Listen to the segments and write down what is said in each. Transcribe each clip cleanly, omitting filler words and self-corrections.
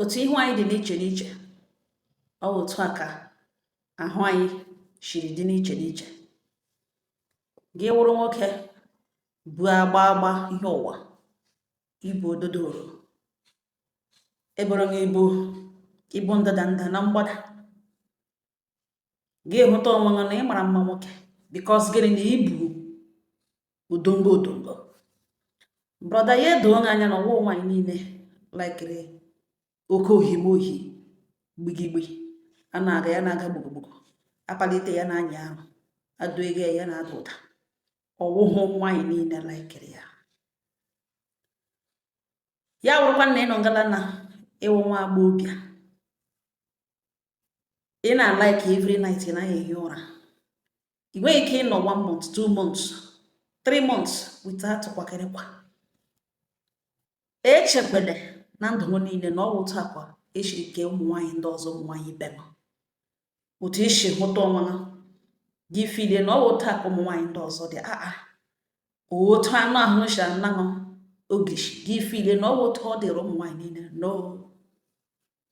Otu ihu anyị dị n'iche n'iche, ọ bụ otu a ka ahụ anyị shiri dị n'iche n'iche. Gị wụrụ nwoke bu agba agba ihe ụwa, ibu ododoro, eboro gị ibu ibu ndada nda na mgbada, gị hụta onwe gị na ị mara mma nwoke, because gịnị? Na ibu odongo odongo. Brother, ya edoo gị anya na ọwụ nwaanyị niile likeri oke ohimohi gbigigbi a na-aga, ya na-aga gburugburu, akpalite ya na-anya arụ, adụ ego ya na-ada ụda. Ọwụhụ nwaanyị niile likeri ya. Ya wụrụkwa na ịnọ ngala na ịwụ nwa agbọghọbịa, ị na-alike every night, ị naghị ehi ụra, ị nweghị ike ịnọ one month, 2 months, 3 months without kwakịrịkwa. Echekwele na ndụ m niile na ọ wụ otu akwa eshiri kee ụmụ nwaanyị ndị ọzọ, ụmụ nwaanyị ibe m. Otu isi hụta onwe gị feelie na ọ wụ otu akwa ụmụ nwaanyị ndị ọzọ dị, aa, otu anụ ahụ si anaṅụ ogirishi, gị feelie na ọ wụ otu ọ dịrị ụmụ nwaanyị niile. No,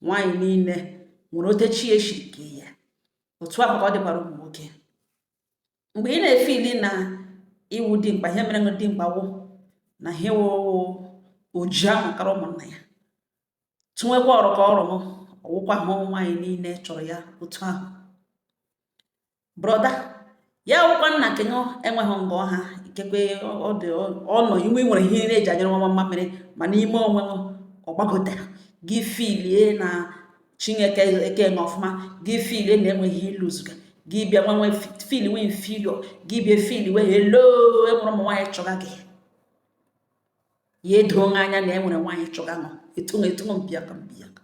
nwaanyị niile nwere ote chi eshiri kee ya. Otu akwa ka ọ dịkwara ụmụ nwoke. Mgbe ị na-efeeli na iwu dimkpa, ihe mere ṅụ dimkpa wụ na ihe wụ oji ahụ kara ụmụnna ya, tụnwekwa ọrụ ka ọrụ m, ọwụkwa hụ nwaanyị niile chọrọ ya otu ahụ. Brother, ya wụkwa nna kenye enweghị nga ọha, ikekwe ọ dị ọ nọ inwe nwere ihe niile eji anyere nwa mmamịrị, ma n'ime onwe m ọ gbagotere, gị feelie na Chineke eke nwe ọfụma, gị feelie na enweghị iluzuga, gị bịa nwenwe feel we inferior, gị bịa feel we hello, enwere ụmụ nwaanyị chọga gị. Ya edoo anya na enwere nwaanyị chọga nọ etu etu mpịaka mpịaka.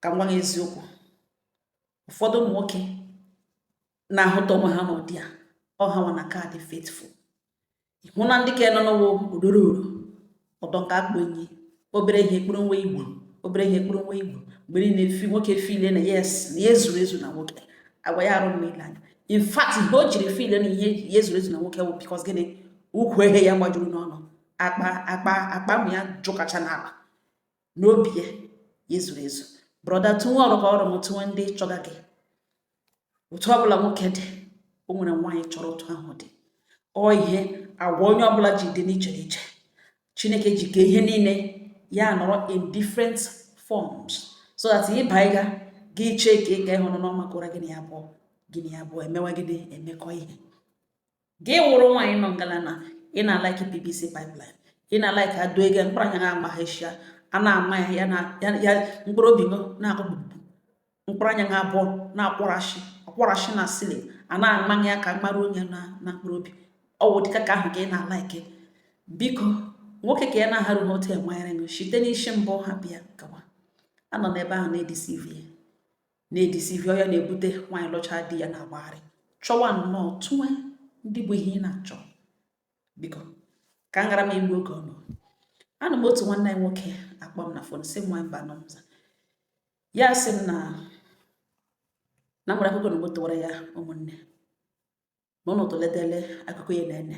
Ka m gwa gị eziokwu, ụfọdụ ụmụ nwoke na-ahụta onwe ha n'ụdị a, ọ ha nwa na kaadị faithful. Hụ na ndị ka nọ n'ụwa odoro ọdọ nke akpụ enyi, obere ihe ekpuru nwa igbo, obere ihe ekpuru nwa igbo mgbe niile. Fi nwoke feelie na yes, na ya ezuru ezu na nwoke, agwa ya arụ niile anya. In fact, ihe o jiri feelie na ihe ya ezuru ezu na nwoke bụ because gịnị? Ukwu ehe ya gbajuru n'ọnụ, akpa akpa akpa mụ ya jụkacha n'ala n'obi ya, ya ezuru ezu. Brother, tụnwe ọrụ ka ọrụ m, tụnwe ndị chọga gị. Otu ọbụla nwoke dị, o nwere nwaanyị chọrọ otu ahụ dị. Ọ ihe agwa onye ọbụla ji dị n'iche n'iche. Chineke ji kee ihe niile ya nọrọ in different forms, so that ịba ịga gị chee ka ị ga ịhụrụ n'ọmakọrọ gị na ya abụọ, gị na ya abụọ emewe gịnị? Emekọ ihe. Gị wụrụ nwaanyị nọ ngala na ị na-alike PVC pipeline, ị na-alike adụ ego mkpụrụ anya na-agba ha, a na-ama ya ya na ya mkpụrụ obi gị na-akụ gbugbugbu, mkpụrụ anya ha abụọ na-akwọrashi akwọrashi na ceiling, a na-ama ya ka mmarụ onye na mkpụrụ obi, ọ wụ dịka ka ahụ ka ị na-alike. Biko, nwoke ka ya na-aharụ otu enwanyere gị site n'isi mbụ ha bịa gawa anọ n'ebe ahụ na-edeceive ya, na-edeceive ya na-ebute nwaanyị lụcha di ya na-agbagharị chọwa nnọọ tụwe ndị bụ ihe ị na-achọ. Biko, ka m gara m igbu oge ọnụ. Anụ m otu nwanne anyị nwoke akpọ m na phone, sị m nwa mba nọ mza. Ya sị m na nwere akụkọ na tụwara ya ụmụnne na ụnụ tụledele akụkọ ya na-ene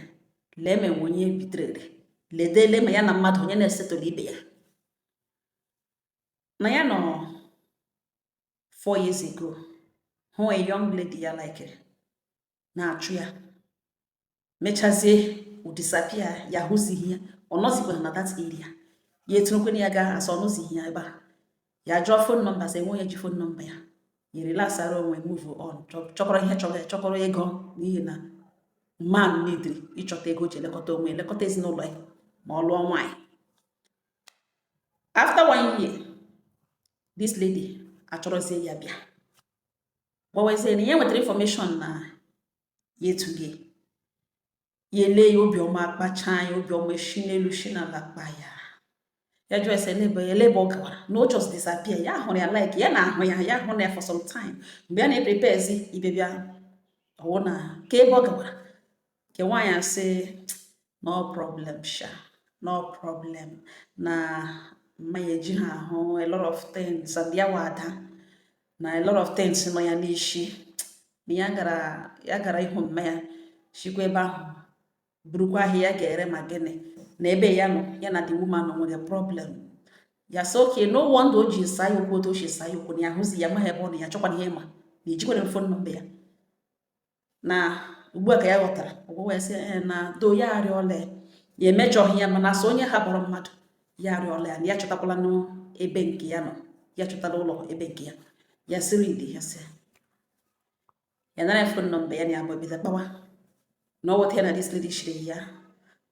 lee ma enwe onye bitere ledele ma ya na mmadụ onye na-esetụlụ ibe ya na ya nọ 4 years ago hụ a young lady ya likere, na-achụ ya, mechazie o disappear, ya hụzighị ya, ọ nọzikwa na that area. Ya etinyekwene ya gaa asa, ọ nọzighị ya ebe a. Ya jụọ phone number, sị enwe onye ji phone number ya. Ya relaxara onwe, move on, chọkọrọ ihe chọrọ ya, chọkọrọ ego, n'ihi na man neediri ịchọta ego ji elekọta onwe, elekọta ezinụlọ ya ma ọ lụọ nwaanyị. After one year, this lady achọrọzie ya, bịa gwawezie na ya nwetara information na ya etughị ya. Ele ya, obiọma kpacha ya, obiọma esi n'elu shi n'ala kpa ya. Ya jụọ ese elebe elebe ọ gawara, na o just disappear. Ya hụrụ ya, like ya na-ahụ ya, ya hụ na ya for some time mgbe ya na-eprepare ibe bịa ọwụ na ka ebe ọ gawara. Nke nwaanyị asị no problem sha, no problem, na mmanya eji ha ahụ a lot of things, and ya wa ada na a lot of things nọ ya n'isi, na ya gara ịhụ mma ya, shikwa ebe ahụ burukwa ahịa ya ga-ere, ma gịnị na ebe ya nọ, ya na the woman nọ nwere problem. Ya sị okay, no wonder o ji saa ya okwu otu o si saa ya okwu, na ya hụzi ya amaghị ebe ọ na ya chọkwana ihe ma na ejikwara phone number ya. Na ugbu a ka ya ghọtara ọgwụgwọ ya, sị ee, na do ya arịọla ya, ya emejọghị ya, mana asị onye hapụrụ mmadụ, ya arịọla ya na ya chọtakwala n'ebe nke ya nọ, ya chọtala ụlọ ebe nke ya. Ya sịrị idi ya, sị ya nara phone number ya na ya bụ bido kpawa na ọ weta ya na this lady shiri ya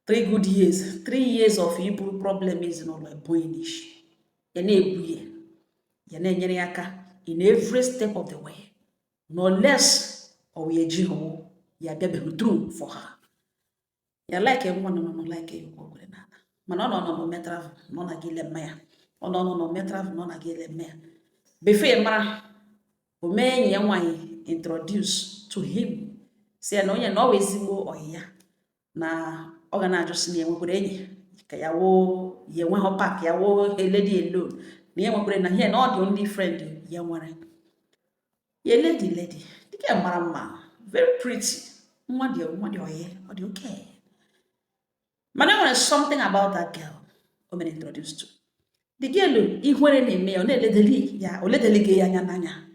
3 good years, 3 years of iburu problem ezinụlọ ebonyi n'isi ya, na-ebu ya, ya na-enyere ya aka in every step of the way, no less. Ọ wee eji hụ ya bịabeghị through for her. Ya like nwa nọ nọ like ya okwu okwere n'ala, mana ọ nọ nọ n'ome travel nọ na gị ile mma ya, ọ nọ nọ n'ome travel nọ na gị ile mma ya. Before ya mara, o mee enyi ya nwaanyị introduce to him, si ya na onye na ọ bụ ezigbo ọyị ya, na ọ ga na-ajụ sị na ya nwekwara enyi ka ya woo, ya enweghị park ya woo a lady alone, na ya nwekwara, na ihe na ọ dị only friend ya nwere ya. Lady, lady dịka mara mma, very pretty, nwa dị, nwa dị oyi, ọ dị okay, mana e nwere something about that girl o mere introduce to the girl. Ihere na-eme ya, ọ na-eledeli ya, o ledelighị ya anya n'anya.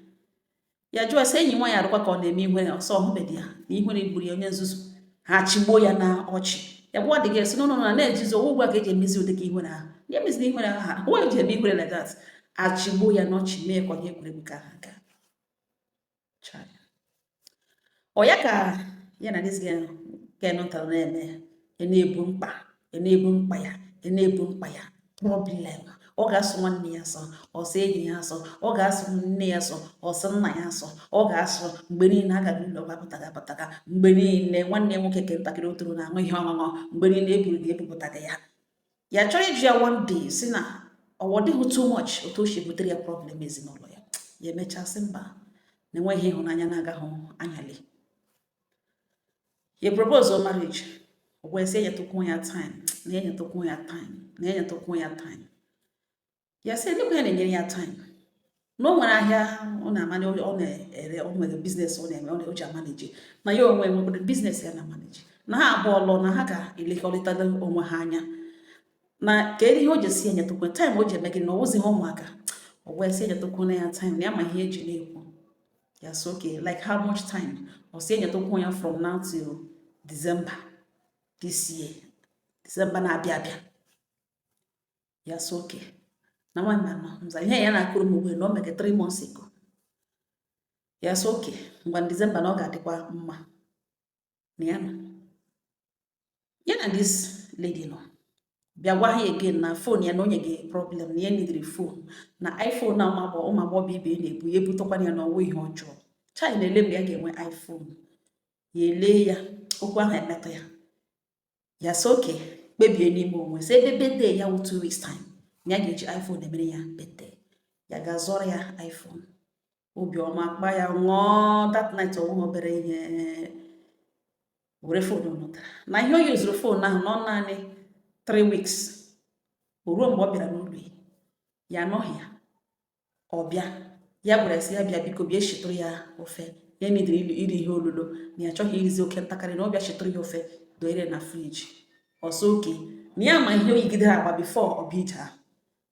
Ya jụọ sị enyi nwa ya arụkwa ka ọ na-eme ihere ọsọ ọhụbedị ya na ihere gburu ya, onye nzuzu. Ha chigbuo ya na ọchị. Ya gwa dị gị sị no, no, no, na-ejizi owu ugbu a ka eji emezi ụdị ka ihere ahụ ya emezina ihere ahụ, nwa eji eme ihere like that. Achịgbuo ya n'ọchị, mee ka ihe egwuregwu ka ha gaa. Chai. Ọ ya ka ya na this girl girl ntara na-eme ya, na-ebu mkpa ya, na-ebu mkpa ya, ya na-ebu mkpa ya problem. Ọ ga-asụ nwanne ya asọ, ọsọ enyi ya asọ, ọ ga-asụ nne ya asọ, ọsọ nna ya asọ, ọ ga-asụ mgbe niile agaghị ụlọ ọgwụ apụtaga apụtaga mgbe niile. Nwanne ya nwoke ke ntakịrị otoro na-aṅụ ihe ọṅụṅụ mgbe niile, eburu gị ebupụtaga ya. Ya chọrọ ịjụ ya one day si na ọwọ dịghị too much otu o si butere ya problem ezinụlọ ya. Ya emechaa sị mba, na enweghị ịhụnanya na-agaghị anyali. Ya propose marriage, o wee sị enyetụkwuo ya time, na enyetụkwuo ya time, na enyetụkwuo ya time. Ya sị elekwa ya na-enyere ya time, na o nwere ahịa ọ na-amane, ọ na-ere, o nwere business ọ na-eme, ọ ji amanage, na ya onwe nwekwara business ya na-amanage, na ha abụọ lụọ, na ha ga-elekọrịta onwe ha anya, na ka ihe o ji si enyetụkwu time, o ji eme gịnị, na ọ wụzighị ụmụaka. O wee sị enyetụkwu na ya time, na ya ma ihe eji na-ekwu. Ya sị okay, like how much time? Ọ sị enyetụkwu ya from now till December this year, December na-abịa abịa. Ya sị okay. Na nwa mba nọ nza ihe ya na-akụrụ m ugbu a na o mege 3 months ago. Ya sị okay, ngwa, December na ọ ga-adịkwa mma. Na ya nọ ya na this lady nọ bịa gwa ha again na phone ya na onye gị problem, na ya nidiri phone, na iPhone na ụmụ agbọghọ ibe ya na-ebu, ya ebutekwana ya n'ọnwa ihe ọjọọ. Chai, na-ele mgbe ya ga-enwe iPhone. Ya ele ya, okwu ahụ emetụ ya. Ya sị okay, kpebie n'ime onwe sị ebe birthday ya wụ 2 weeks time, na ya ga-eji iPhone emere ya birthday. Ya ga-azọrọ ya iPhone. Obiọma kpa ya ṅụọ that night. Ọnwụghị obere ihe were phone nụtara na ihe o yuzuru phone ahụ nọ naanị 3 weeks. O ruo mgbe ọ bịara n'ụlọ ya, ya anọghị ya. Ọ bịa, ya gwara sị ya bịa, biko bịa shitụrụ ya ofe, ya nidiri iri ihe olulo, na ya achọghị irizi oke ntakarị, na ọ bịa shitụrụ ya ofe doere na fridge. Ọsọ oke na ya ma ihe o yigidere agba before ọ bịa ije ahụ,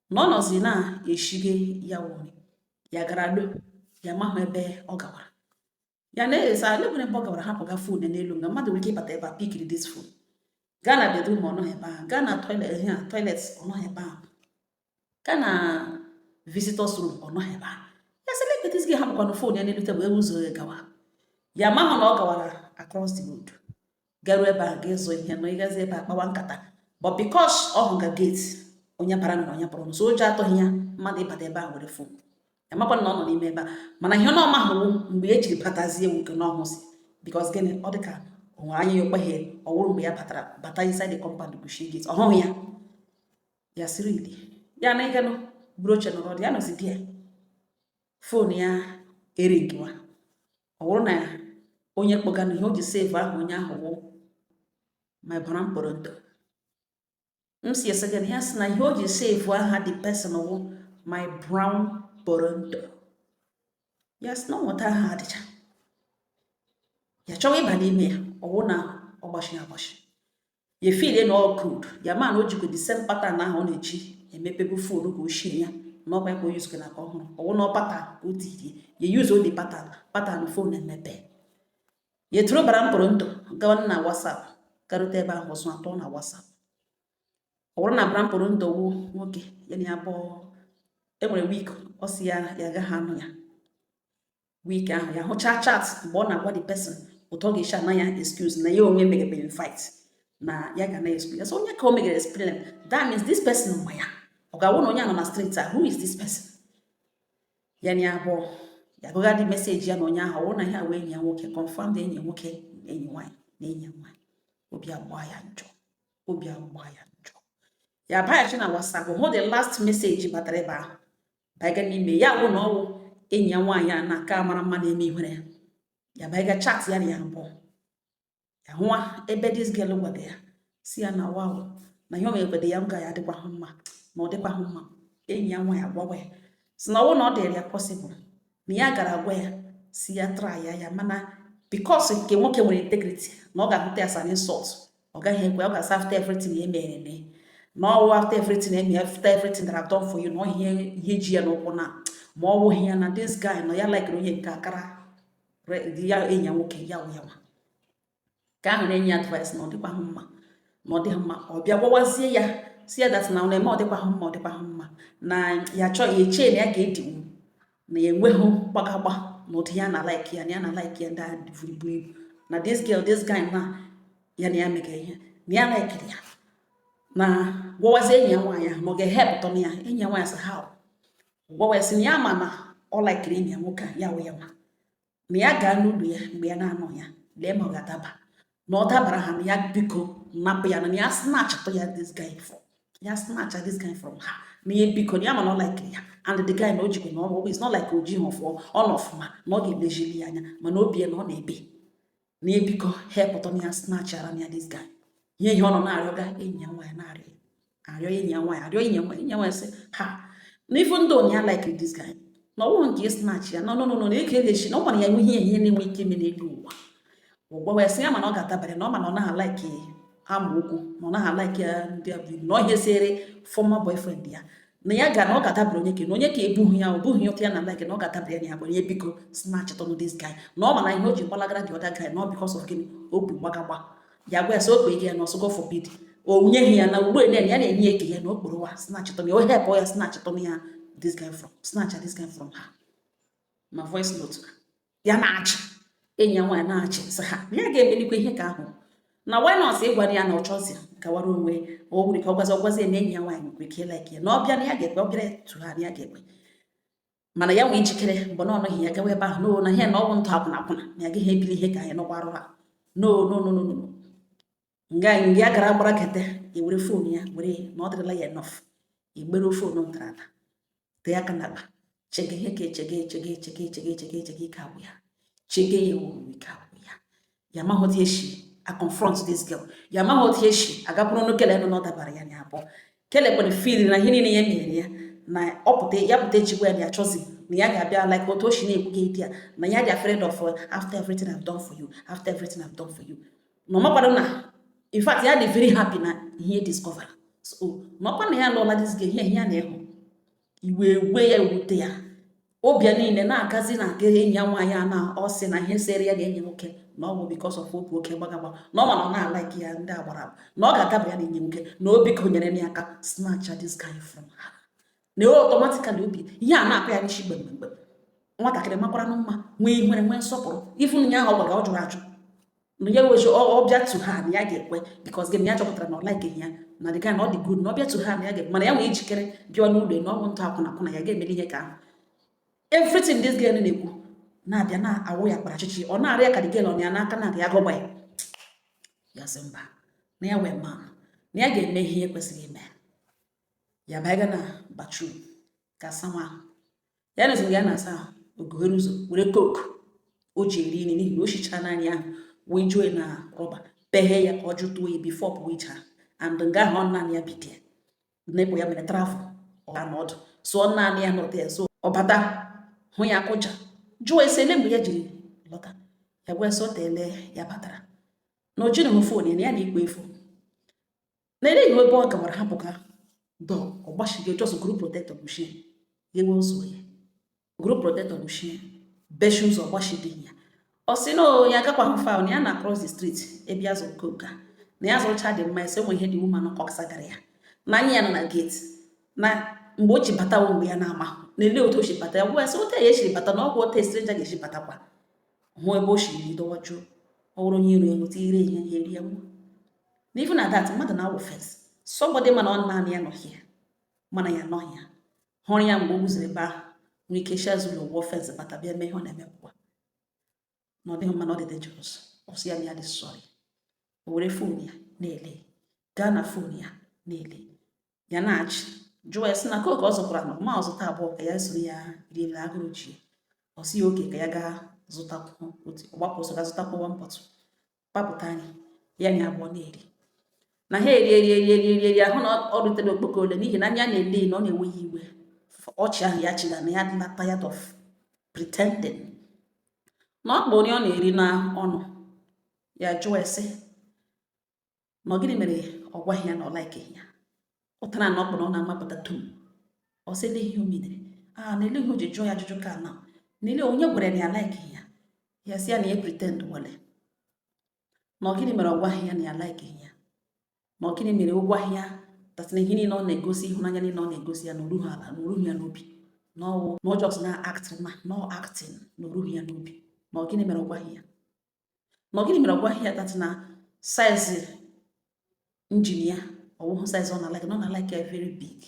na ọ nọzi na-eshige ya wụri ya gara lo, ya mahụ ebe ọ gawara. Ya na-esa ale nwere ebe ọ gawara, hapụga phone n'elu nga mmadụ nwere ike ịbata ebe a pickiri this phone. Gaa na bedroom, ọ nọghị ebe ahụ. Gaa na toilet, ihe a toilet, ọ nọghị ebe ahụ. Gaa na visitors room, ọ nọghị ebe ahụ. Ya sị lekpetezi gị hapụkwanụ phone ya n'elu tebụl ebe ụzọ ya gawa. Ya mahụ na ọ gawara across the road, garuo ebe ahụ ga-ịzụ ihe nọ, ịgazi ebe a kpawa nkata. But because ọ hụ ga gate onye bara na onye pụrụ, so ụjọ atọghị ya mmadụ ịbata ebe ahụ were phone. Ya makwa na ọ nọ n'ime ebe a, mana ihe na ọ mahụwo mgbe e jiri batazie nwoke na ọhụzi, because gịnị, ọ dị ka onwe anya ya okpeghe. Ọ wụrụ mgbe ya batara bata inside the compound, gushie gate, ọ hụghị ya. Ya sịrị ili ya na ịganụ buru oche nọrọ ọdụ ya nọzi di ya, phone ya eringiwa. Ọ wụrụ na onye kpọganụ ihe o ji save ahụ onye ahụ wụ my brown poronto. M si ese gịnị? Ya sị na ihe o ji save aha the person wụ my brown poronto. Ya sị na ọ nweta aha adịcha, ya chọwa ịba n'ime ya, ọ wụ na ọ gbachiri agbachi. Ya efilie na ọ code ya, ma na o jikwa the same pattern ahụ ọ na-eji emepebu phone ka ochie ya, na ọkwa ya ka o yuzukwa na ka ọhụrụ. Ọwụ na ọ pattern ka o tiri ya, use the pattern, phone emepe. Ya eturu bara mpụrụ ndụ gawa na WhatsApp, garute ebe ahụ, ọzọ atọ na WhatsApp. Ọ bụrụ na bara mpụrụ ndụ wụ nwoke ya na ya bụ enwere week, ọ sị ya ya agaghị anụ ya week ahụ. Ya hụcha chat mgbe ọ na-agwa the person ụtọ ga-esi ana ya excuse na ya onwe megebe invite na ya ga na excuse ya. So onye ka o megere explain, that means this person ma ya ọ ga-awụ na onye a nọ na street a. Who is this person? Ya na ya abụọ ya gụgadị message ya na onye ahụ, ọ bụrụ na ihe a wee enyi ya nwoke, confirm na enyi nwoke na enyi nwaanyị na enyi ya nwaanyị. Obi agba ya njọ, obi agba ya njọ. Ya baghachi na WhatsApp, hụ the last message batara ebe ahụ, baiga n'ime ya, wụ na ọwụ enyi ya nwaanyị a na-aka mara mma na-eme ihere ya. Ya baiga chat ya na ya abụọ, ya hụwa ebe this girl gwaga ya, si ya na wow, na ihe o mekwede ya nga ya adịkwahụ mma, na ọ dịkwahụ mma. Enyi ya nwaanyị agwawa ya si na ọwụ na ọ dịrị ya possible na ya gara agwa ya, si ya try ya ya, mana because nke nwoke nwere integrity, na ọ ga-ahụta ya as an insult, ọ gaghị ekwe. Ọ ga-asa after everything ya mere eme, na ọwụ after everything eme, after everything that I've done for you, na ọ ihe ji ya n'ụkwụ, na ma ọ wụghị ya na this guy na ya likere onye nke akara ya, enyi ya nwoke ya wụ ya nwa ka ahụ na-enye ya advice na ọ dịkwahụ mma, na ọ dịghị mma. Ọ bịa gwawazie ya, si ya that na ọ na-eme, ọ dịkwahụ mma, ọ dịkwahụ mma, na ya chọọ ya echee na ya ga-edinwu, na ya enweghị gbagagba na ụdị ya na like ya, na ya na like ya ndị a buru ibu ibu, na this girl, this guy na ya na ya mega ihe, na ya likere ya. Na gwawazie enyi ya nwaanyị ahụ na ọ ga-ehepụta ya. Enyi ya nwaanyị sị how, gwawa ya sị na ya ma na ọ likere enyi ya nwoke a, ya wụ ya nwa, na ya gaa n'ụlọ ya mgbe ya na-anọ ya, lee ma ọ ga-adaba, na ọ dabara ha, na ya biko napụ ya, na ya snatch ya this guy from ya, snatch this guy from her, na ya biko, na ya ma na ọ likere ya, and the guy na o jikwa na ọ it's not like o ji ha ọfụ ọ nọ ọfụma, na ọ ga-elejili ya anya, mana obi ya na ọ na-ebe, na ya biko helpụta na ya snatchara ya this guy. Ihe ọ nọ na-arịọga enyi ya nwaanyị, na-arịọ arịọ enyi ya nwaanyị, arịọ enyi ya nwaanyị. Enyi ya nwaanyị sị ha na ifu ndị onye ya like this guy, na ọ bụghị nke snatch ya, no, no, no, no, na eke ga-echi na ọ mara ya enwe ihe na-enwe ike ime n'elu ụwa. Ụgwọ wee sị ya mana ọ ga-adabara na ọ mana ọ naghị like amaokwu, na ọ naghị like ya ndị a bụ na ọ ihe sere former boyfriend ya, na ya ga na ọ ga-adabara onye ke na onye ka ebughị ya, ọ bụghị otu ya na like, na ọ ga-adabara ya na ya bụ onye biko snatch tọnụ this guy, na ọ mana ihe o ji gbalagara the other guy, na ọ because of gịnị? Obi gbagagba. Ya gwa ya sị okpe ike ya na ọsọ, God forbid, o nyeghị ya, na ugbu a ya na-enye eke ya na okporo wa snatch tọnụ ya, o help ya snatch tọnụ ya this guy from, snatch this guy from her. Ma voice note ya na-achị, enyi ya nwaanyị na-achị, sị ha ya ga-emelikwa ihe ka ahụ, na why not ịgwara ya na ọ chọzi gawara onwe o nwere ka ọ gwazi, ọ gwazi ya na enyi ya nwaanyị nwekwara ike like ya, na ọ bịa na ya ga-ekwe, ọ bịara tụ ha na ya ga-ekwe, mana ya nwee njikere mgbe na ọ nọghị ya gawa ebe ahụ, no, na ihe na ọ bụ ndụ akwụna akwụna, na ya agaghị ebili ihe ka anyị nọkwa arụra. No, no, no, no, no, no. Nga nga ya gara gbara kete ewere phone ya were na ọ dịrịla ya enough, igbere phone ntara tee aka n'akpa, chege ihe ka echege, echege, echege, echege, echege, echege, ike agwụ ya, chege ya ewu, ike agwụ ya. Ya amaghị otu esi a confront this girl, ya amaghị otu esi agakwuru n'okele nọ na ọ dabara ya na abụọ kele kwere feel na ihe niile ya mere ya, na ọ pụta ya pụta echigwa ya na ya chọzi na ya ga-abịa like otu o si na-ekwu gị ya na ya dị afraid of after everything I've done for you, after everything I've done for you, na ọ makwado na in fact ya dị very happy na ihe discover. So na ọkwa na ya alụọla this girl, ihe ya na-ịhụ iwe ewe ya, ewute ya, obi ya niile na-agazi na nke enyi ya nwaanyị a, na ọ sị na ihe sere ya na enyi nwoke na ọ bụ because of obi oke gbagagba, na ọ ma na ọ na-alike ya ndị agbara agba, na ọ ga-adaba ya na enyi nwoke, na obi konyere ya aka snatch this guy from her, na automatically obi ihe a na-akụ ya n'isi gbemgbemgbem. Nwatakịrị makwara mma, nwee ihere, nwee nsọpụrụ. Ifu ya ahụ ọ gwaga, ọ jụrụ ajụ na ya weji ọ bịa to ha na ya ga-ekwe, because gịnị? Ya chọpụtara na ọ like ya, na the guy na ọ dị good, na ọ bịa to ha na ya ga-ekwe, mana ya nwee njikere bịa n'ụlọ na ọ bụ ntụ akwụna akwụna, ya ga-emeli ihe ka ahụ. Everything this girl na-ekwu na-abịa na-awụ ya kpara chichi, ọ na-arịa ka the girl ọ na ya n'aka na ya gọgba ya. Ya sị mba, na ya wee ma na ya ga-eme ihe kwesịrị ime. Ya baiga na bathroom ka asanwa ahụ ya na ya na-asa ahụ, ogoghere ụzọ were Coke o ji eri nri, n'ihi na o shicha naanị ahụ, wee juo na rọba, peghe ya ka ọ jụtụ oyi before pụwa ije. And nga ahụ ọ naanị ya bidie nepụ ya mere travel, ọ ga n'ọdụ, so ọ naanị ya nọta ya. So ọ bata hụ ya, kụja, jụọ ese ele mgbe ya jiri lọta. Ya gwa sị o teele ya batara, na o jiri hụ phone ya, na ya na-ikpo efu. Na eleghị ebe ọ gawara hapụ ka door ọ gbachige, just group protector kpuchie, ghewe ụzọ ya, group protector kpuchie, bechi ụzọ, gbachide ya. Ọ sị na onye agakwaghị fa na ya na across the street ebe ya zụrụ coke, na ya zụrụcha dị mma. Ese nwe ihe dị woman kọksagara ya na anya ya nọ na gate na mgbe o ji batawo, mgbe ya na-ama na ele otu o si bata ya, gwa ya sị otu ya esiri bata na ọgwụ otu stranger ga-esi batakwa hụ ebe o siri dọwa jụụ. Ọ bụrụ onye iro enweta ire ihe ya eri ya nwa na even at that mmadụ na-awụ fence, somebody mana ọ naanị ya nọ here, mana ya nọghị ya hụrụ ya mgbe o guzoro ebe ahụ, nwere ike shi azụ ụlọ wụọ fence bata, bịa mee ihe ọ na-eme pụwa. Na ọ dịghị mma, na ọ dị dangerous. Ọ sị ya na ya dị sorry. O were phone ya na-ele, gaa na phone ya na-ele ya, na-achị jụọ ya sị na coke ọ zụkwara na ma ọ zụta abụọ ka ya soro ya riele agụrụ ji. Ọ sị ya oke ka ya gaa zụtakwuo otu, ọ gbapụ ọsọ gaa zụtakwuo one bottle, papụta anyị ya na abụọ na-eri na ha eri eri eri eri eri eri, ahụ na ọ rutere okpoko ole, n'ihi na anya na-ele na ọ na-ewe ya iwe. Ọchị ahụ ya chịga na ya adịla tired of pretending. Na ọ kpọ onye ọ na-eri na ọnụ ya, jụọ ese na ọ gịnị mere ọ gwaghị ya na ọ like ya ụtara na ọ kpọrọ ọ na-amapụta tum. Ọ sị ele ihe o mere a na ele ihe o ji jụọ ya ajụjụ ka na na ele onye gwara na ya like ya. Ya sị ya na ya pretend wale, na ọ gịnị mere ọ gwaghị ya na ya like ya, na ọ gịnị mere ọ gwaghị ya that na ihe niile ọ na-egosi, ịhụnanya niile ọ na-egosi ya, na orughị ala, na orughị ya n'obi, na ọwụ na ọ just na acting, na ọ acting, na orughị ya n'obi, na ọ gịnị mere ọ gwaghị ya, na ọ gịnị mere ọ gwaghị ya that na size engine ya ọwụhụ size ọ na-like, na ọ na-like ya very big,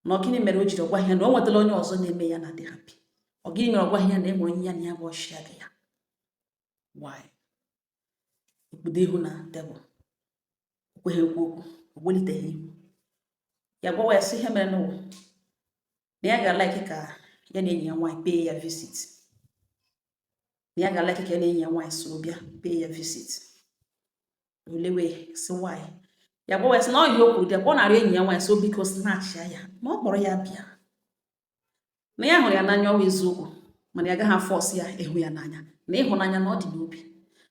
na ọ gịnị mere o jiri gwaghị ya na o nwetala onye ọzọ na-eme ya na dị happy, ọ gịnị mere ọ gwaghị ya na enwere onye ya na ya bụ ọchịa gị ya. Why ekpudo ihu na tebụl, o kweghị ekwu okwu, o weliteghị ihu ya gwawa ya sị ihe mere n'ụwa na ya ga-like ka ya na enyi ya nwaanyị pay ya visit, na ya ga-like ka ya na enyi ya nwaanyị soro bịa pay ya visit. Olewe sị why? Ya gwawa ya sị na ọ ihe o kwuru dị ọ na-arịọ enyi ya nwaanyị so biko snatch ya, ya na ọ kpọrọ ya bịa, na ya hụrụ ya n'anya, ọwa eziokwu, mana ya agaghị a-force ya ịhụ ya n'anya, na ịhụnanya na ọ dị n'obi,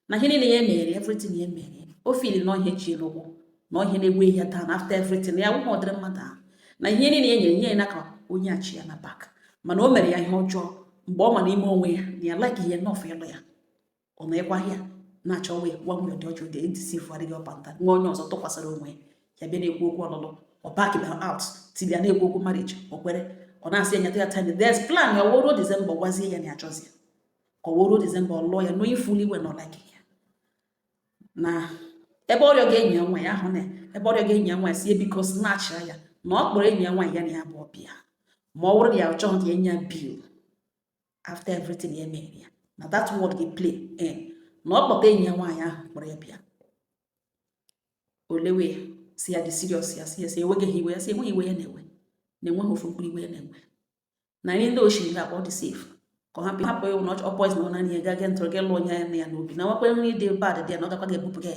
na ihe niile ya mere, everything ya mere, o feel na ihe chi n'ụkwụ, na ihe na-egbu ya taa, na after everything ya wụghị ọdịrị mmadụ ahụ, na ihe niile ya nyere nye ya n'aka onye achị ya na back, mana o mere ya ihe ọjọọ mgbe ọ ma n'ime onwe ya na ya like ihe enough ịlụ ya. Ọ na-ekwa ya na-achọ wee one way or the other dị deceive adịghị ọpanta nwa onye ọzọ tụkwasịrị onwe ya, bịa na-ekwu okwu ọlụlụ, ọ back out till ya na-ekwu okwu marriage. O kwere, ọ na-asị ya nyeta ya time, there's plan ya woro December, gwazie ya na ya achọzi ka ọ woro December ọ lụọ ya, knowing fully well na ọ like ya. Na ebe ọrịa ga-enyi ya nwa ya ahụ, na ebe ọrịa ga-enyi ya nwa ya si ebiko snatch ya, na ọ kpọrọ enyi ya nwaanyị ya na ya abụọ bịa, ma ọ bụrụ na ya chọghị ka enye ya bill after everything ya mere ya, na that word ga play in, na ọ kpọta enyi ya nwaanyị ahụ kpọrọ ya bịa. Olewe si ya dị serious, ya si ya si enweghị iwe, ya si enweghị iwe ya na-enwe, na enweghị ofu mkpụrụ iwe ya na-enwe, na ihe ndị oshiri ga akpọ dị safe ka ọ hapụ hapụ ịwụ na ọ poison ọ naanị ya ga gee ntụrụ gị lụọ onye ya na ya n'obi, na nwekwa nri dị bad dị ya, na ọ gakwa ga-ebupụ gị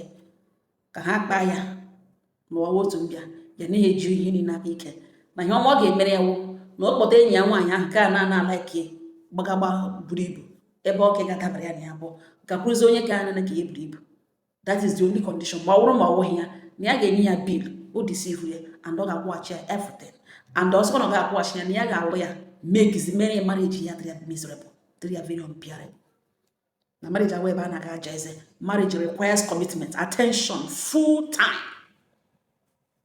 ka ha kpaa ya n'ụwa otu mbịa ya na eji ihe niile aka ike, na ihe ọma ọ ga-emere ya wụ na ọ kpọta enyi ya nwaanyị ahụ ka a na-ana a-like gbagagba buru ibu ebe ọ ka ga-adabara ya na ya abụọ gakwuruzie onye ka anya ka ya buru ibu. That is the only condition. Ma ọ bụrụ ma ọ bụghị ya, na ya ga-enye ya bill o deceive ya, and ọ ga-akwụghachi ya everything, and ọsọ na ọ ga-akwụghachi ya, na ya ga-alụ ya make mere ya marriage ya dịrị ya miserable, dịrị ya very unbearable, na marriage awụ ebe a na-aga aja eze. Marriage requires commitment, attention, full time,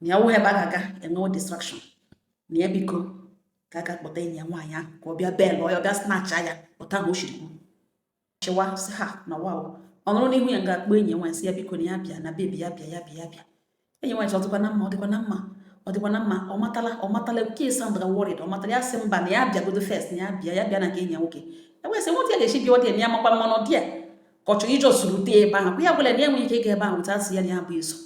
na ya wụghị ebe a ga-aga enwewo distraction. Na ya biko ka a ga-akpọta enyi ya nwaanyị ahụ ka ọ bịa bel ya, ọ bịa snatch ya pụta na o shiri kwu chịwa sị ha na wow. Ọ nọrọ n'ihu ya ga-akpọ enyi ya nwaanyị sị ya biko na ya bịa, na baby ya bịa, ya bịa, ya bịa. Enyi nwaanyị sị ọ dịkwa na mma, ọ dịkwa na mma, ọ dịkwa na mma, ọ matala, ọ matala nke sound ga worried. Ọ matala? Ya sị mba, na ya bịagodo first, na ya bịa, ya bịa na nke enyi ya nwoke. Ya wee sị nwoke ya ga-esi bịa, ọ dị na ya makwa mmanụ dị ya ka ọ chọrọ ije osuru tee ebe ahụ. Ya gwara na ya enweghị ike ịga ebe ahụ weta asị ya na ya bụ iso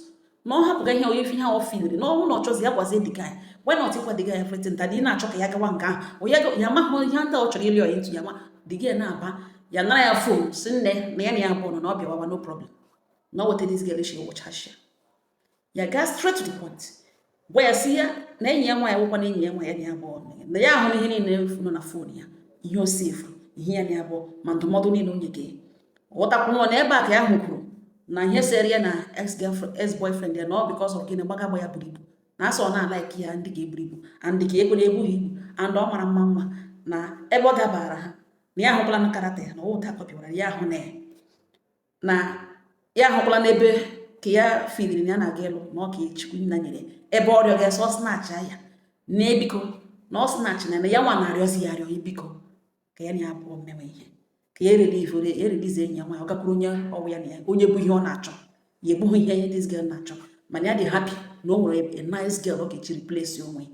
na ọ hapụga ihe onye ihe ahụ filiri na ọnwụ na ọ chọzi ya gwazie the guy, why not ịgwa the guy everything that ị na-achọ ka ya gawa nke ahụ ya ya amaghị ihe ndị ọ chọrọ ịlị ọya ntụ ya ma the guy na-aba ya nara ya phone si nne na ya na ya abụọ nọ na ọ bịawawa, no problem, na ọ weta this girl shi wụchashia ya gaa straight to the point, gwa ya si ya na enyi ya nwaanyị wụkwa na enyi ya nwaanyị ya na ya abụọ na ya ahụ ihe niile nọ na phone ya, ihe o sefuru, ihe ya na ya abụọ, ma ndụmọdụ niile o nye gị ghọtakwu na ebe a ka ya hụkwuru. Na ihe sere ya na ex girlfriend, ex boyfriend ya, na ọ because of gịnị? Gbaga agba ya buru ibu, na asọ ọ na-alike ya, ndị ga-eburu ibu and ka ekwere ebughị ibu and ọ mara mma mma, na ebe ọ dabara ha, na ya ahụkwala na character ya, na ụta kọpịwara ya ahụ, na ya na ya ahụkwala n'ebe ka ya filiri na ya na-aga ịlụ, na ọ ka Chukwu nna nyere ebe ọrịa ga-ese ọ snatch ya, na ebiko na ọ snatch na ya nwa na-arịọzi ya arịọ ya, biko, ka ya na ya abụọ mmewe ihe, ka ya erelease enyi ya nwaanyị, ọ gakwuru onye ọwụ ya na ya, onye bụ ihe ọ na-achọ. Ya ebughị ihe this girl na-achọ, mana ya dị happy na o nwere a nice girl ọ ga-eji replace onwe.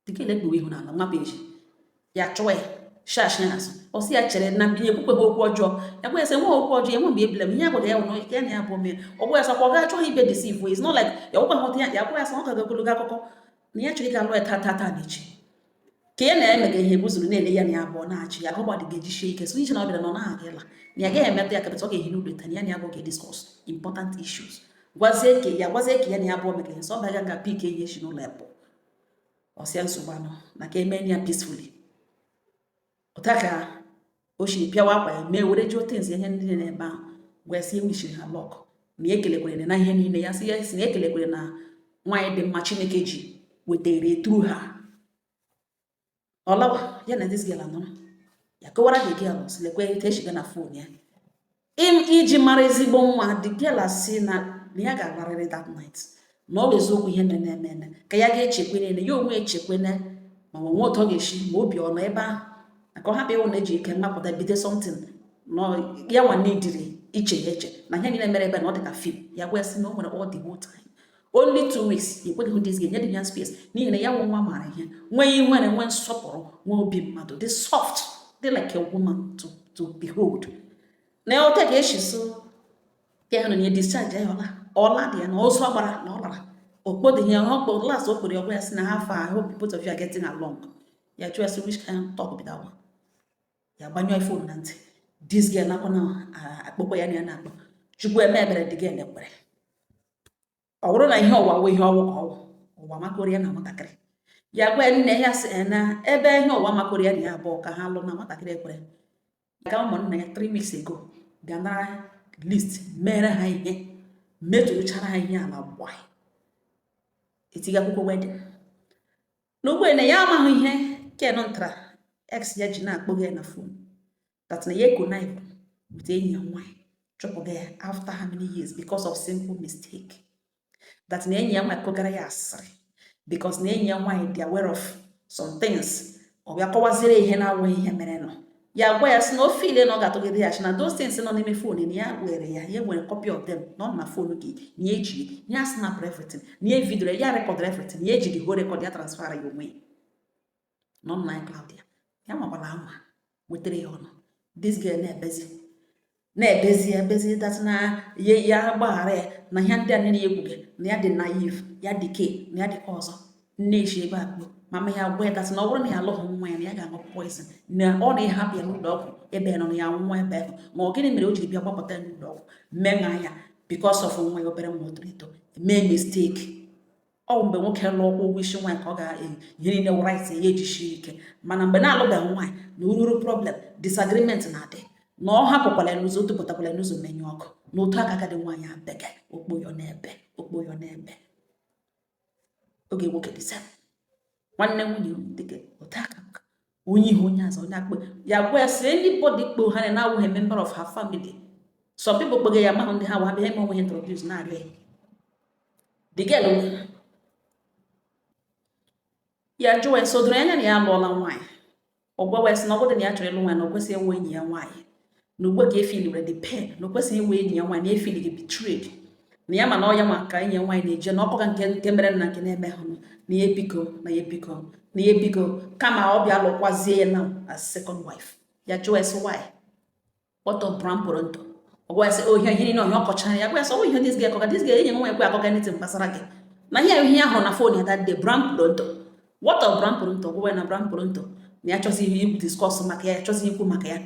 The girl ekpuwe ihu n'ala, nwapụ eji ya chụwa ya shash ya n'azụ. Ọ sị ya chere na ya ekwukweghị okwu ọjọọ. Ya gwa ya sị nwe okwu ọjọọ ya nwe mgbe ebile m ihe ya gwara ya wụ na ya na ya bụ mee. Ọ gwa ya sị kwa ọ ga-achọghị ibe deceive. It's not like ya gwakwa hụta ya. Ya gwa ya sị ọ ga ogologo akụkọ na ya chọrọ ịga lụọ ya taa taa taa na echi, ka ya na-emega ihe buzuru na-ele ya na ya abụọ na-achị ya agụgba dị ga-ejisie ike. So ije na ọ bịara na ọ naghị aga ịla, na ya agaghị emetụ ya kapịta, ọ ga-ehi n'ụlọ taa, na ya na ya abụọ ga-ediscuss important issues. Gwazie ke ya, gwazie ke ya na ya abụọ mega ihe. So ọ baga ga pick enyi echi n'ụlọ ya pụọ. Ọsịa nsogbu anọ na ka eme ya peacefully. Ụta ka o siri pịawa akwa ya mee were jụọ things, ihe ndị dị n'ebe ahụ. Gwa sị ewishiri ha luck, na ya ekelekwere na ihe niile. Ya sị ya sị na ekelekwere na nwaanyị dị mma Chineke ji wetere through ha. Ọ lawa, ya na this girl anọrọ, ya kọwara the girl sị lekwe etu esiga na phone ya iji mara ezigbo nwa. The girl asị na ya ga-alarịrị that night, na ọ bụ eziokwu ihe mere na-eme eme, ka ya ga-echekwe niile ya onwe echekwene, ma nwe otu ọ ga-esi ma obi ọ nọ ebe ahụ, na ka ọ hapụ ịwụ na eji ike mmapụta bido something na ya nwa n'idiri iche ya eche na ihe niile mere ebe na ọ dị ka film. Ya gwa ya sị na o nwere all the whole time, only 2 weeks ekweghị hụ this girl, nye dị ya space, n'ihi na ya nwe nwa maara ihe, nwee ihere, nwee nsọpụrụ, nwee obi mmadụ, dị soft, dị like a woman to behold, na ote ka esi so ya hụrụ na ya discharge ya. Ọla ọla dị ya na ọsọ gbara na ọ lara okpodịghị ya ọkpọ. Last o kwere ọgwa ya sị na ha fa, I hope both of you are getting along. Ya jụọ ya sị, which kind talk be that one? Ya gbanyụọ phone na ntị. This girl nakwa na akpọkwa ya na ya na-akpọ. Chukwu eme ebere, the girl ekwere. Ọ bụrụ na ihe ụwa wụ ihe ọwụ ka ọwụ ụwa makoro ya na nwatakịrị, ya gwa nne ya sị na ebe ihe ụwa makoro ya na ya abụọ ka ha lụ, na nwatakịrị ekwere ga ụmụnna ya 3 weeks ago ga nara list mere ha ihe metụrụchara ha ihe ala gbaa etiga akwụkwọ wedding n'ugbo. Na ya amaghị ihe ken ntara ex ya ji na-akpọga ya na phone, that na ya connive with enyi ya nwanyị chụpụga ya after how many years because of simple mistake, that na enyi ya nwanyị kọgara ya asịrị, because na enyi ya nwanyị dị aware of some things. Ọ bịa kọwaziere ihe na-awụghị ihe mere nọ. Ya gwa ya sị na o feel na ọ ga-atụgide ya, na those things nọ n'ime phone na ya were ya, ya nwere copy of them nọ na phone gị, na ya eji ya snap everything, na ya video ya, record everything, ya eji the whole record ya transfer ya onwe ya nọ na iCloud ya. Ya makwala ama wetara ya ọnụ. This girl na-ebezi na-ebezi ebezi that na ya ya gbaghara ya na ihe ndị a niile ya ekwughị, na ya dị naive, ya dị ke na ya dị ka ọzọ nne echi ebe akpọ mama ya gwa ya that na ọ bụrụ na ya alụghị nwa ya, na ya ga-aṅụ poison, na ọ na-ehapụ ya n'ụlọ ọgwụ ebe ya nọ na ya nwa ebe ahụ. Ma ọ gịnị mere o jiri bịa gbapụta ya n'ụlọ ọgwụ meṅa ya? Because of nwa ya, obere nwa toro eto mee mistake. Ọ mgbe nwoke lụọ ụgwọ isi nwaanyị ka ọ ga-ihe niile wụ right ya ejishi ike, mana mgbe na-alụbeghị nwaanyị na ururu problem, disagreement na-adị, na ọ hapụkwala ya n'ụzọ, o tupụtakwala ya n'ụzọ, menye ọkụ na otu aka agadi nwaanyị abege okpoyo n'ebe okpoyo n'ebe oge nwoke dị same nwanne nwunye dịka otu aka onye ihu onye azụ onye akpọ ya gwa ya sị anybody kpo ha na-awụghị member of her family. Some people kpọga ya mahụ ndị ha wa bịa eme onwe ha introduce na-arịọ ya. The girl ya jụwa ya sị o doro anya na ya alụọla nwaanyị. Ọ gwawa ya sị na ọ bụrụ na ya chọrọ ịlụ nwaanyị, na o kwesịghị ịnwe enyi ya nwaanyị, na ugbu a ka efeel were the pain, na o kwesịghị inwe enyi ya nwaanyị, na efeel gị betrayed, na ya ma na ọ ya nwa ka enyi ya nwaanyị na-eje na ọkọga nke mere na nke na-eme hụ, na ya biko, na ya biko, na ya biko, kama ọ bịa lụkwazie ya now as second wife. Ya jụọ ya sị why, what of brown pronto? Ọ gwa ya sị oh, ihe niile ọhịa ọ kọchara ya. Gwa ya sị ọ ihe this girl kọga, this girl enyi m nwaanyị kwe akọga anything gbasara gị, na ihe ihe ahụ na phone ya that day, brown pronto, what of brown pronto? Gwa ya na brown pronto, na ya chọzighị ikwu discuss maka ya, chọzighị ikwu maka ya,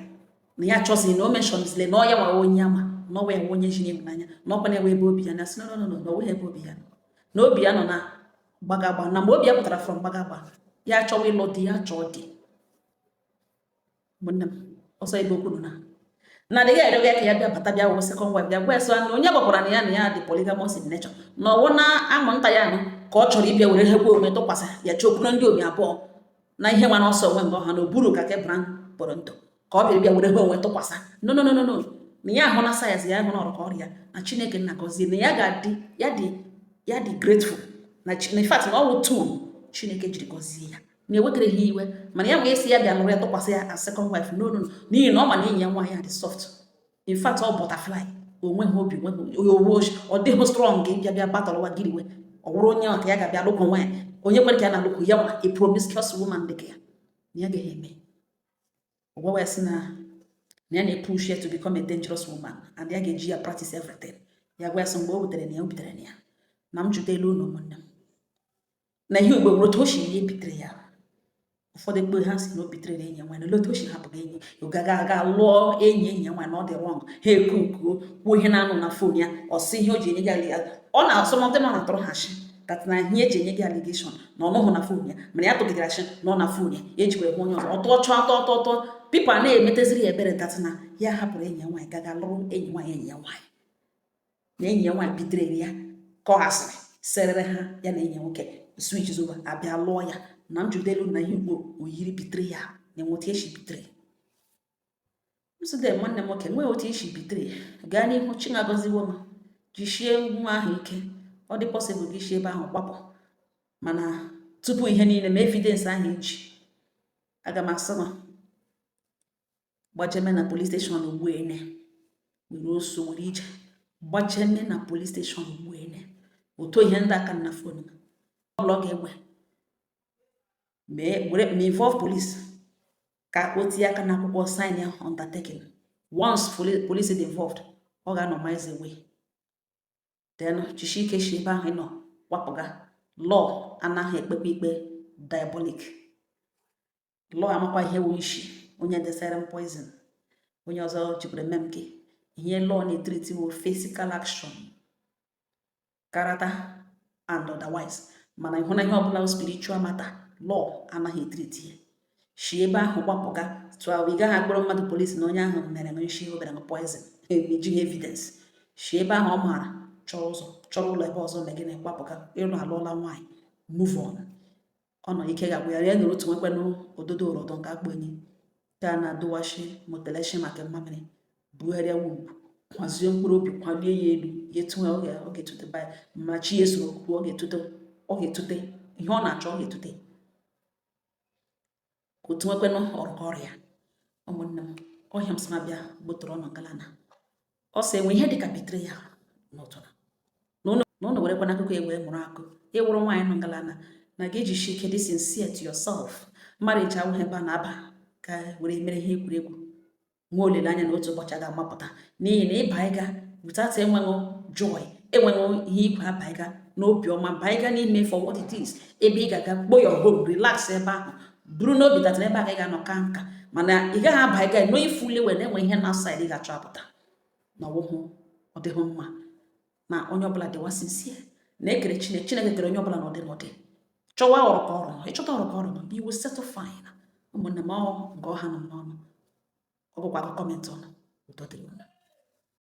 na ya chọzighị na o mentionzile na ọ ya nwa onye ama na ọ ya onye ji ịhụnanya, na ọkwa na-ewe ebe obi ya na sị no, no, no, na ọ ebe obi ya nọ, na obi ya nọ na gbagagba, na mgbe obi ya pụtara from gbagagba, ya chọwa ịlụ di, ya chọọ di. Ụmụnne m, ọsọ ebe okwu nọ na Na adịghị arịọga ya ka ya bịa bata, bịa wụ second wife, bịa gwa ya sị na onye gwakwara na ya dị polygamous in nature, na ọwụ na amụ nta ya nụ ka ọ chọrọ ịbịa were hekwa onwe tụkwasị ya, chokwuru ndị omi abụọ na ihe nwa n'ọsọ onwe nga ọha na oburu ka kebran kpọrọ ntọ ka ọ bịara bịa were ha onwe tụkwasị. No, no, no, no, no, na ya ahụ na sayensị ya hụ na ọrụ ka ọrịa na Chineke nna gọzie, na ya ga-adị ya dị ya dị grateful na in fact na ọ wụ tool Chineke jiri gọzie ya, na ewekere ha iwe. Mana ya nwee isi ya bịa lụrụ ya tụkwasị ya as second wife, no, no, no, n'ihi na ọ ma na enyi ya nwaanyị a dị soft. In fact, ọ butterfly, onweghị obi, onweghị owu, ọ dịghị strong bịa bịa batọrọwa gịrịwe. Ọ wụrụ onye maka ya ga-abịa lụkwu nwaanyị, onye kwere ka ya na-alụkwu ya nwa, a promiscuous woman dị ka ya, na ya gaghị eme. Ọgwawa ya sị na ya na-epush ya to become a dangerous woman and ya ga-eji ya practice everything. Ya gwa ya sị mgbe o butere na ya, o butere na ya na m jụtelu unu, ụmụnne m, na ihe ugbo nwere otu o si ihe bitere ya. Ụfọdụ ekpe ha si na o bitere na enyi ya nwaanyị, na otu o si hapụ enyi gaga aga lụọ enyi ya nwaanyị, na ọ dị wrong. Ha ekukuo kwuo ihe na-anụ na phone ya, ọ sị ihe o ji enye gị ali ọ na-asọ ndị nọ na-atụrụ ha ashị that na ihe eji enye gị allegation na ọ nọghị na phone ya, mana ya tụgidere ashị na ọ na phone ya, ya ejikwara hụ onye ọzọ. Ọtọ chọọ atọ ọtọ ọtọ people a na-emeteziri ya ebere that na ya hapụrụ enyi ya nwaanyị gaga lụrụ enyi nwaanyị enyi ya nwaanyị, na enyi ya nwaanyị bitere ya ka ọ asịrị serere ha, ya na enyi ya nwoke switch over, abịa lụọ ya. Na m jụdelu na ihe ugbo oyiri bitere ya na enwe otu esi bitere nsogbu. Nwanne m nwoke nwee otu esi bitere. Gaa n'ihu, chinagọziwo m, jisie nwa ahụ ike. Ọ dị possible gị si ebe ahụ gbapụ, mana tupu ihe niile ma evidence ahụ eji, aga m asị ma gbajeme na police station ugbu ene, were oso were ije gbajeme na police station ugbu ene. Otu ihe ndị aka na phone ọbụla ọ ga-egbe mee were ma involve police ka o tinye aka n'akwụkwọ, sign ya undertaking. Once police dị involved, ọ ga-anọ miles away. Then jisie ike si ebe ahụ ị nọ wapụga. Law anaghị ekpekwa ikpe diabolic. Law amakwa ihe wụ isi onye desere m poison, onye ọzọ jikwara eme m nke ihe. Law na-etreat wụ physical action, character and otherwise, mana ịhụ na ihe ọbụla wụ spiritual matter, law anaghị etreat ya. Si ebe ahụ gbapụga tụọ. Ị gaghị akpọrọ mmadụ polisi na onye ahụ mere m nshi, o mere m poison, ejighị evidence. Si ebe ahụ ọ maara chọrọ ụzọ, chọrọ ụlọ ebe ọzọ mee gịnị, gbapụga. Ịlụ alụọla nwaanyị, move on. Ọ nọ ike ga-agwa ya ya nụrụ otu nwekwanụ ododo ụrọdọ nke akpọ enyi ka a na-adụwashi moteleshi maka mmamịrị, bugharịa womb, kwazie mkpụrụ obi, kwalie ya elu ya etu ọ ga-etute ba ma chi ya esoro kwuo. Ọ ga-etute, ọ ga-etute ihe ọ na-achọ, ọ ga-etute ka otu nwekwanụ ọrụkọ ọrịa. Ụmụnne m, ọhịa m sị ma bịa gbotoro ọnụ ngalana. Ọ sị enwe ihe dịka betrayal n'ụtụ na ụnụ werekwana akụkọ egbe mụrụ akụ. Ịwụrụ nwaanyị nọ ngalana na ga-ejishi ike dị sincere to yourself. Marriage awụghị ebe a na-aba ka were mere ihe egwuregwu. Nwee olileanya na otu ụbọchị a ga-amapụta, n'ihi na ịba ịga without enweghị joy, enweghị ihe ikwe aba ịga n'obi ọma, baa ịga n'ime for what it is, ebe ị ga-aga kpo your home, relax ebe ahụ, buru n'obi datara ebe a ka ị ga-anọ ka nka, mana ị gaghị aba ịga no ifuli wee na-enwe ihe na outside ị ga-achọ apụta na ọwụhụ. Ọ dịghị mma na onye ọbụla dịwa sincere na ekere Chineke. Chineke kere onye ọbụla n'ụdị n'ụdị. Chọwa ọrụ ka ọrụ, ịchọta ọrụ ka ọrụ, you will settle fine. Ụmụnne m, ọ nke ọha nọ m n'ọnụ. Ọ bụkwa akụkọ comment ọnụ. Udo dịrị unu.